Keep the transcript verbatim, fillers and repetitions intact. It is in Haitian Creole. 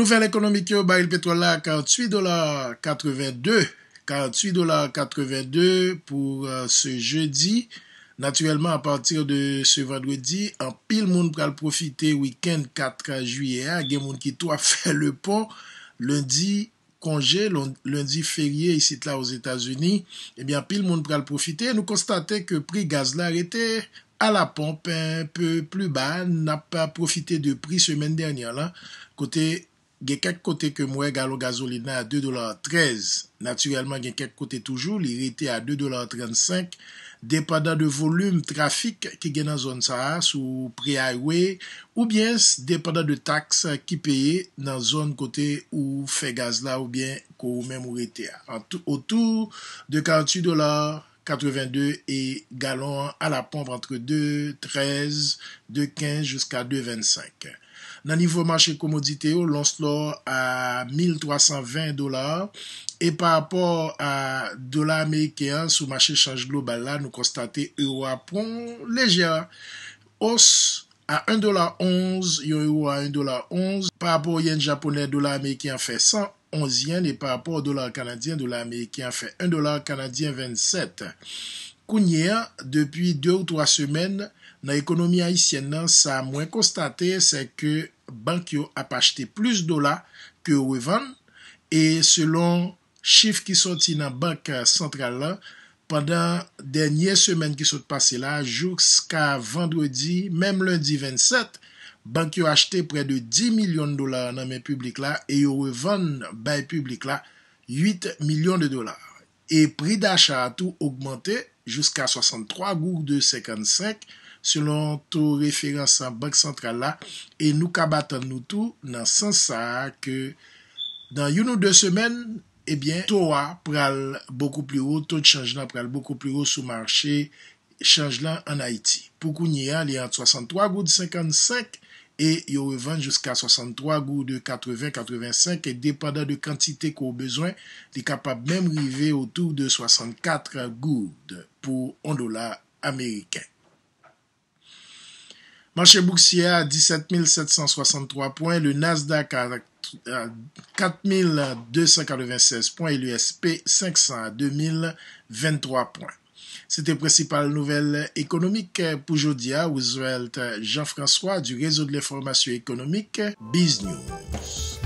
Nouvèl ekonomik yo, baril petwòl la, karanntuit dola katrevenndi. Karanntuit dola katrevenndi pou euh, se jedi. Natirèlman, apati de se vandredi, anpil moun pral pwofite wikenn kat jiyè a. Gen moun ki tou ap fè le pon. Lendi, konje, lon- lendi ferye isit la Ozetazini. Ebyen, anpil moun pral pwofite. Nou konstate ke pri gaz la rete a la pompe un peu plus bas. N ap pwofite de pri semèn dènyè la, kote gen kèk kote ke m wè galon gazolin nan a de dola trèz. Natirèlman, gen kèk kote toujou, li rete a de dola trannsenk, depandan de volim trafik ki gen nan zòn sa a, sou pre highway, oubyen s- depandan de taks ki peye nan zòn kote ou fè gaz la, oubyen ke ou menm ou rete a. An tou- otou de karanntuit dola katrevenndi e galon an a la pompe entre de trèz, de kenz jiska de vennsenk. Nan nivo mache komodite yo, lons lò a mil twa san ven dola. E pa rapò a dola ameriken an sou mache chanj global la, nou konstate ewo a pran lejè os a en dola onz, yon ewo a en dola onz. Pa rapò yen japonè, dola ameriken an fè san onz yen, e pa rapò dola kanadyen, dola ameriken an fè en dola kanadyen vennsèt. Kounye a, depi de ou twa semèn, nan ekonomi ayisyèn nan, sa mwen konstate, se ke bank yo ap achte plis dola ke yo revann, e selon chif ki sòti nan bank santral la, pandan dènye semèn ki sot pase la, jiska vandredi, menm lendi vennsèt, bank yo achte prè de dis milyon dola nan men piblik la e yo revann bay piblik la uit milyon de dola. E pri dacha a tou ogmante jiska swasanntwa goud senkannsenk, selon to referans Bank Santral la, e nou kab atann nou tou nan sans sa a ke nan youn ou de semèn, ebyen, to a pral bokou pli wo, to de chanj lan pral bokou pli wo sou mache chanj lan ann Ayiti. Pou kounye a, li ant swasanntwa goud senkannsenk e yo revann jiska swasanntwa goud katreven, katrevensenk, e depandan de kantite ke w bezwen, li kapab menm rive otou de swasannkat goud pou yon dola ameriken. Mache boursye a, disèt mil sèt san swasanntwa pwen, le Nasdaq a kat mil de san katrevennsèz pwen e le S P senk san a de mil venntwa pwen. Se te prensipal nouvèl ekonomik pou jodi a. Roosevelt Jean-François du Réseau de l'Information Économique, Biz News.